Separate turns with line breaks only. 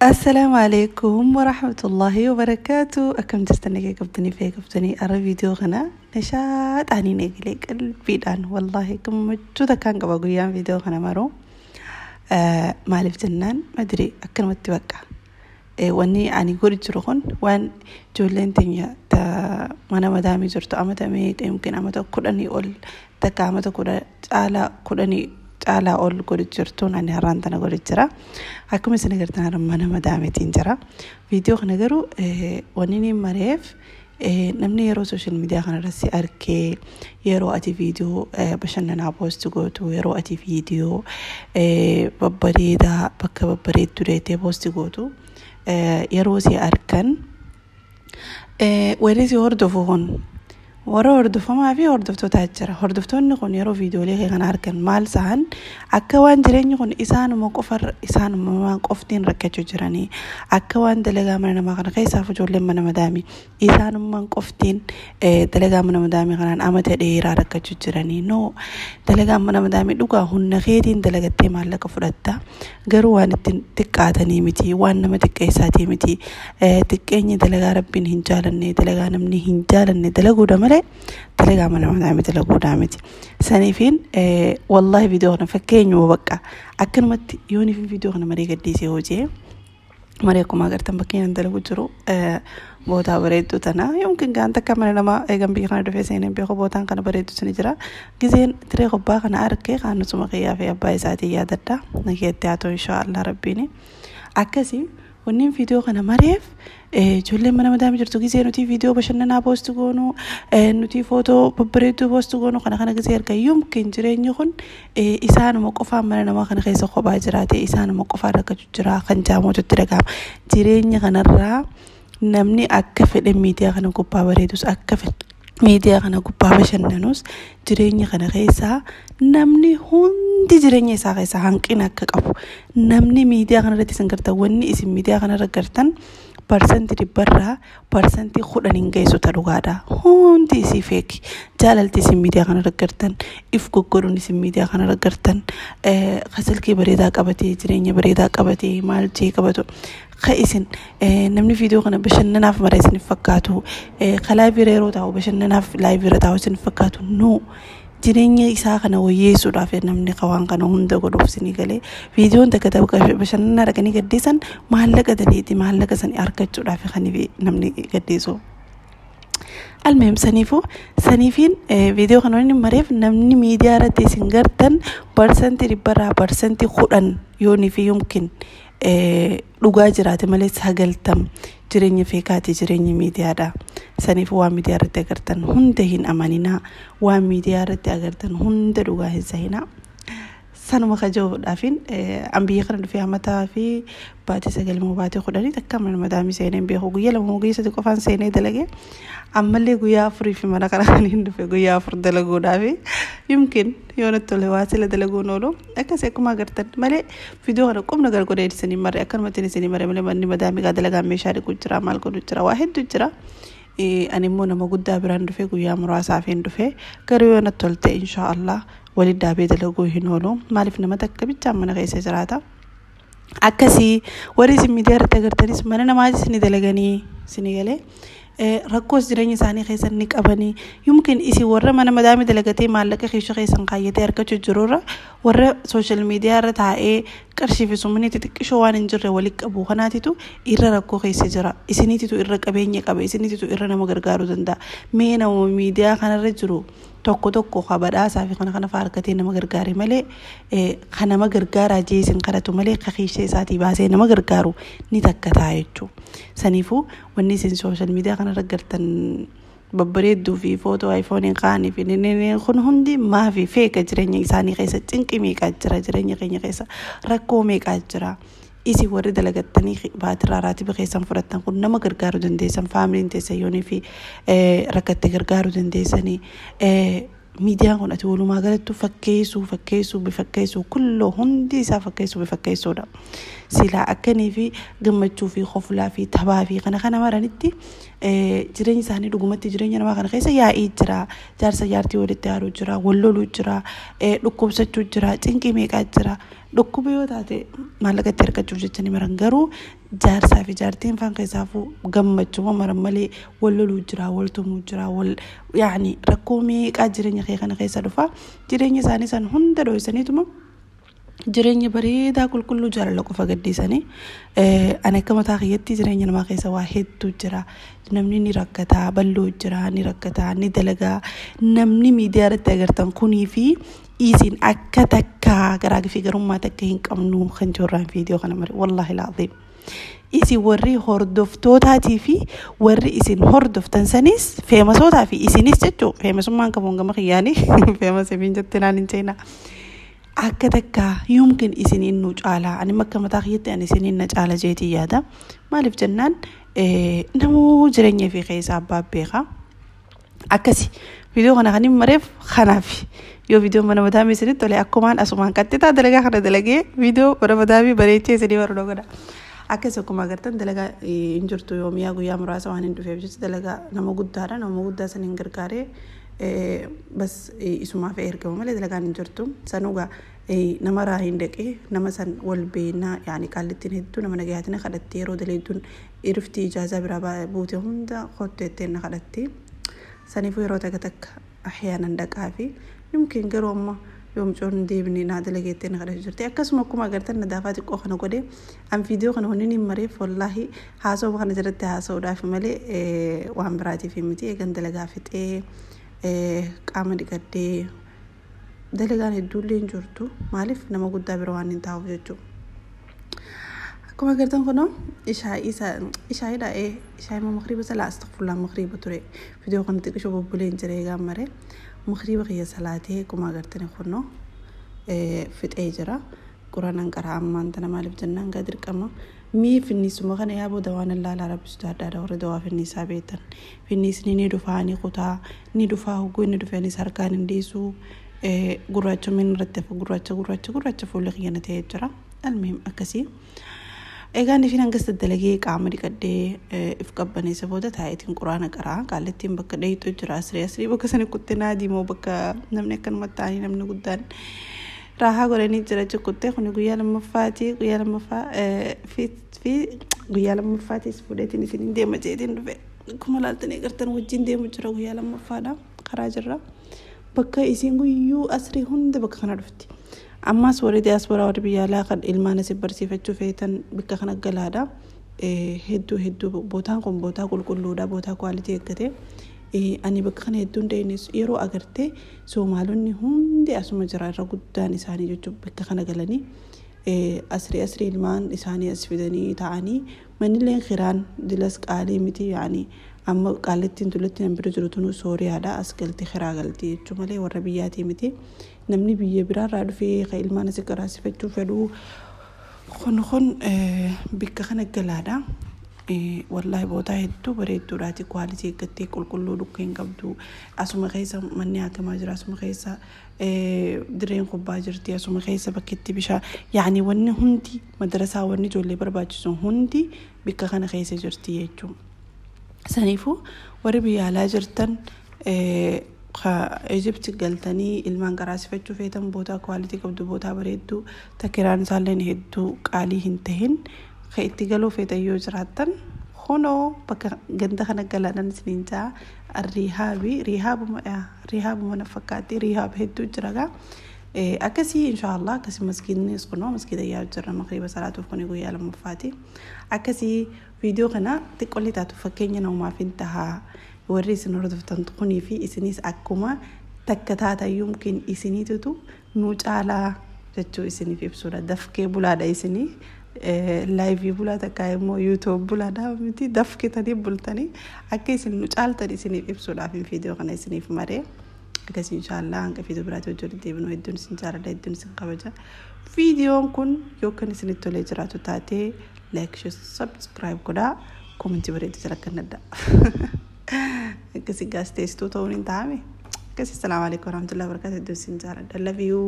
السلام عليكم ورحمة الله وبركاته. Akkam jirtan? Nagee qabdanii fi qabdanii? Arra viidiyoo kana nishaat ani eegalee qalbiidhaan wallaahi gammachuu takkaan qaba. Guyyaan viidiyoo kana maruu maaliif jennaan, madiri akkanumatti bakka wanni ani godhu jiru kun waan ijoolleen teenya mana madaamii jirtu amata meeqa, yookiin amata 10 ol, takka amata 10 caalaa, 10 caalaa ol godhu jirtuun ani har'aan tana godhu jira. Akkuma isin agartan har'a mana madaamiitiin jira. Viidiyoo kana garuu wanni inni mareef, namni yeroo social media kanarratti argee, yeroo ati viidiyoo bashannanaa post gootu, yeroo ati viidiyoo babbareedaa bakka babbareeddu deetee post gootu, yeroo si argan, warri si hordofu kun warra hordofamaa fi hordoftoota jira. Hordoftoonni kun yeroo viidiyoolee kee kana argan maal sa'an? Akka waan jireenyi kun isaanuma qofarra, isaanuma qoftiin rakkachuu jiranii, akka waan dalagaa mana namaa kana keessaaf ijoolleen mana madaamii isaanummaan qoftiin dalagaa mana madaamii kanaan amata dheeraa rakkachuu jiranii. No, dalagaan mana madaamii dhugaa humna keetiin dalagattee maallaqa fudhatta, garuu waan ittiin xiqqaatanii miti, waan nama xiqqeessaatii miti. Xiqqeenyi dalagaa Rabbiin hin jaalanne, dalagaa namni hin jaalanne dalaguudha malee dalagaa mana madaamii dalaguudha miti. Saniifiin wallaahi viidiyoo kana fakkeenyuma bakka akkanumatti yooniif viidiyoo kana maree gaddiisee hojii maree. Akkuma agartan bakkeen dalagu jiru bootaa bareedduu tana, yookiin gaan takka mana namaa eegan biyya kana dhufee seenee beeku bootaan kana bareeddu suni jira. Gizeen tiree kubbaa kana arge kaanusuma kiyyaa fi abbaa isaatii yaadadha. Nageetti haa ta'u inshaallah Rabbiini. Akkasii wanni viidiyoo kana mareef, ijoolleen mana madaamii jirtu gizee nuti viidiyoo bashannanaa post goonu, nuti footoo babbareedduu post goonu kana gizee argan, yumkin jireenyi kun isaanuma qofaan mana namaa kana keessa kophaa jiraate, isaanuma qofaan rakkachuu jira kan jaamotutti dhagahama. Jireenya kanarraa namni akka fedhe miidiyaa kana gubbaa bareedus, akka fedhe miidiyaa kana gubbaa bashannanus, jireenya kana keessaa namni hundi jireenya isaa keessaa hanqina akka qabu. Namni miidiyaa kana irratti isin gartan, wanni isin miidiyaa kana irra gartan 100%rraa 10% hin geessu ta dhugaadha. Hundi isii fake. Jaalalti isin miidiyaa kana irra gartan, if goggodhuun isin miidiyaa kana irra gartan, silkii bareedaa qabatee, jireenya bareedaa qabatee, maal jee qabatu, ka isin namni viidiyoo kana bashannanaaf mara isin fakkaatu, ka live irra yeroo taa'u bashannanaaf live irra taa'u isin fakkaatu, no, jireenya isaa kana wayyeessuudhaaf namni waan kana hunda godhuuf isinii galee. Viidiyoon takka takka bashannanaa dhaqanii gaddeessan maallaqa daleeti, maallaqa sanii argachuudhaaf kan namni gaddeessu. Almeem saniifuu saniifiin viidiyoo kana wanni mareef, namni miidiyaa irratti isin gartan 100%rraa 10% yoonii fi yumkin dhugaa jiraate malee 90 jireenya fake aati, jireenya miidiyaadha. Saniif waan miidiyaa irratti agartan hunda hin amaninaa, waan miidiyaa irratti agartan hunda dhugaa hin sahinaa. Sanuma kajaa'uudhaafin an biyya kana dhufee amataa fi baatii 9 moo baatii 10 takka mana madaamii seenee hin beeku. Guyyaa 2 moo guyyaa 3 qofaan seenee dalagee, ammallee guyyaa 4 fi mana kana kan hin dhufe guyyaa 4 dalaguudhaafi. Yumkin yoo natti tole waa sila dalaguun oolu. Akkasii akkuma agartan malee viidiyoo kana qubna gargodhee isinii marre, akkanumatti isinii marre malee manni madaamii gaa dalagaan meeshaa dhiqu jira, maal godhu jira, waa hedduu jira. Ani immoo nama guddaa biraan dhufe, guyyaa muraasaaf hin dhufe, garuu yoo natti tolte inshaallah waliin dhaabee dalaguu hin oolu. Maaliif? Nama takka bichaan mana keessa jiraata. Akkasii warri isin miidiyaa irratti agartanis mana namaatis ni dalaganii isinii galee, rakkoos jireenya isaanii keessa ni qabanii. Yumkin isin warra mana madaamii dalagatee maallaqa keessa keessan kaayyatee argachuu jirurra, warra social media irra taa'ee qarshii fi sumni xixiqqishoo waan hin jirre walitti qabu kanaatitu irra rakkoo keessa jira. Isiniititu irra qabeenya qaba, isiniititu irra nama gargaaruu danda'a. Mee nama miidiyaa kanarra jiru tokko tokko ka badhaasaa fi kana kana fa'aa argatee nama gargaare malee, kan nama gargaaraa jee isin kadhatu malee, ka keessa isaatii baasee nama gargaaru ni takka ta'a jechuudha. Saniifuu wanni isin social media kanarra gartan babbareedduu fi footoo iPhoneiin kaa'anii fi kun hundi maafi fake. Jireenya isaanii keessa cinqii meeqaa jira, jireenya keenya keessa rakkoo meeqaa jira. Isin warri dalagattanii baatirraa raatiba keessan fudhattan kun nama gargaaruu dandeessan, faamiliin teessan yoonii fi rakkatte gargaaruu dandeessanii. Miidiyaan kun ati walumaa galattu fakkeessuu, fakkeessuu, bifakkeessuu, kulloo hundi isaa fakkeessuu, bifakkeessuudha. Silaa akkanii fi gammachuu fi koflaa fi taphaa fi kana kana maranitti Jireenya isaanii dhugumatti jireenya namaa kana keessa yaa'ii jira. Jaarsa jaartii walitti haaruu jira, wal loluu jira, dhukkubsachuu jira, cinqii meeqaa jira. Dhukkuba yoo taate maallaqa itti argachuuf jecha ni maran, garuu jaarsaa fi jaartiin faan keessaafuu gammachuma maran malee wal loluu jira, wal tumuu jira, wal yaani rakkoo meeqaa jireenya kee kana keessa dhufa. Jireenya isaanii san hunda dho'isaniituma jireenya bareedaa qulqulluu jaalala qofa gadhiisanii. Ani akka mataa kiyyatti jireenya namaa keessa waa hedduu jira. Namni ni rakkataa, bal'oo jira, ni rakkataa, ni dalagaa. Namni miidiyaa irratti agartan kunii fi isin akka takkaa garaa fi garummaa takka hin qabnu kan jirran viidiyoo kana mare, wallaahi laaziim. Isin warri hordoftootaatii fi warri isin hordoftan sanis feemasootaa fi isinis jechuu feemasummaan qabuun gama kiyyaanii feemasii fi jettee naan hin seenaa. Akka takkaa yumkin isiniin nu caalaa, ani akka mataa kiyyatti ani isiniin na caala jeetii yaada. Maaliif jennaan, namuu jireenya fi keessa abbaa beekaa. Akkasi viidiyoo kana kan hin mareef kanaaf. Yoo viidiyoo mana madaamii isinitti tole, akkumaan asumaan qaxxitaa dalagaa kana dalagee viidiyoo mana madaamii bareechee isinii baruu godha. Akkas akkuma agartan dalagaa hin jirtu, yoomiyaa guyyaa muraasa waan hin dhufeef jecha dalagaa nama guddaadha, nama guddaa san hin gargaaree bas isumaaf ergama malee dalagaan hin jirtu. Sanugaa nama raa hin dhaqee nama san wal beennaa, yaani qaallittiin hedduu nama nagayaatiin kadhattee, yeroo daleedduun iriftii ijaazaa biraa buute hunda kotteetteen na kadhatti. Saniifuu yeroo takka takka ahyaanan dhaqaa fi yumkiin garuu amma yoo mucoon hin deebine naa dalageettee na kadhachuu jirti. Akkasuma akkuma agartan nadaafaa xiqqoo kana godhee an viidiyoo kana wanni hin mareef, wallaahi haasawuma kana jalatti haasa'uudhaaf malee waan biraatiif miti. Eegan dalagaa fixee qaama dhiqadhee, dalagaan hedduullee hin jirtu, maaliif nama guddaa bira waan hin taa'uuf jechuudha. Akkuma agartan kunoo ishaayiidha, ishaayii immoo makriiba salaa, astaghfirullah, makriiba ture. Viidiyoo kana xiqqishoo bobbolee hin jira, eegaan maree makriiba kiyya salaatee akkuma agartan kunoo fixee jira. Quraanaan qaraa ammaan tana, maaliif jennaan gaa dirqama mii finniisuma kana yaa booda waan illaalaa rabbi sodaadhaadha. Warri dawaa finniisaa beektan, finniisni ni dhufaa, ni kutaa, ni dhufaa, hogguu inni dhufeenis harkaan hin dhiisu, gurraacha min irratti hafa, gurraacha gurraacha gurraacha fuulli kiyya na ta'ee jira. Almuhim akkasii. Egaa inni hangas daddalagee qaama dhiqadhee if qabbaneessa booda taa'eetiin quraana qaraa. Qaallittiin bakka dheeyxu jira, asrii asrii bakka sana kuttinaa diimoo bakka namni akkanumatti ta'anii namni guddaan raahaa godhanii jira kuttee. Kuni guyyaa lammaffaati, guyyaa lammaffaa fi guyyaa lammaffaatis fuudheetiin isin deema jeetiin dhufe. Akkuma laaltanii agartan wajjin deemu jira, guyyaa lammaffaadha, karaa jirra. Bakka isiin guyyuu asrii hunda bakka kana dhufti. Ammas warri diyaasporaa, warri biyya alaa kan ilmaan asii barsiifachuu feetan bakka kana galaadha. Hedduu hedduu bootaan kun bootaa qulqulluudha, bootaa quality eeggate. Ani bakka kana hedduun deemnes yeroo agartee Soomaalonni hundi asuma jira, irra guddaan isaanii jechuun bakka kana galanii asrii asrii ilmaan isaanii as fidanii ta'anii, manilleen kiraan dilas qaalii miti. Yaani amma qaalittiin tullutti bira jiru tunu Sooriyaadha, as galti kiraa galti jechuu malee warra biyyaatii miti. Namni biyya biraarraa dhufee kan ilmaan asii qaraasifachuu fedhu kun bakka kana galaadha. Wallaahi bootaa hedduu bareedduudhaati, quality eeggattee, qulqulluu, dhukkee hin qabdu. Asuma keessa manni haakamaa jira, asuma keessa dirreen kubbaa jirti, asuma keessa bakki itti bishaan, yaani wanni hundi, madarasaa, wanni ijoollee barbaachisu hundi bakka kana keessa jirti jechuudha. Saniifuu warri biyya alaa jirtan, Ijipti galtanii ilmaan qaraasifachuu feetan, bootaa quality qabdu, bootaa bareedduu takkiraan isaallee hedduu qaalii hin tahin kan itti galuu feetan yoo jiraattan, kunoo bakka ganda kana galaadhaan isiniin jaa. Riihaabi, riihaabuma, riihaabuma na fakkaatti, riihaab hedduu jira gaa. Akkasii inshaallah akkasii maskiinnis kunoo maskiida yaa jira makriiba salaatuuf, kuni guyyaa lammaffaati. Akkasii viidiyoo kana xiqqollee taatu fakkeenya namumaaf hin tahaa, warri isin hordoftan kunii fi isinis akkuma takka taatan yumkin isiniitutu nu caalaa jechuu isiniif ibsuudha. Dafkee bulaadha isinii live bulaa takka immoo YouTube bulaadha miti, dafkitanii bultanii akka isin nu caaltan isiniif ibsuudhaaf viidiyoo kana isiniif maree. Akkasii inshaallah hanga viidiyoo biraatti hojii deebinu, hedduun isin jaaladha, hedduun isin kabaja. Viidiyoon kun yookaan isinitti tolee jiraatu taatee like, share, subscribe godhaa, comment bareedu jala kan adda. Akkasii gaazexeessituu ta'uun hin taa'ame. Akkasii, salaamu alaikum warahmatullahi wabarakatuh, hedduun isin jaaladha. Love you.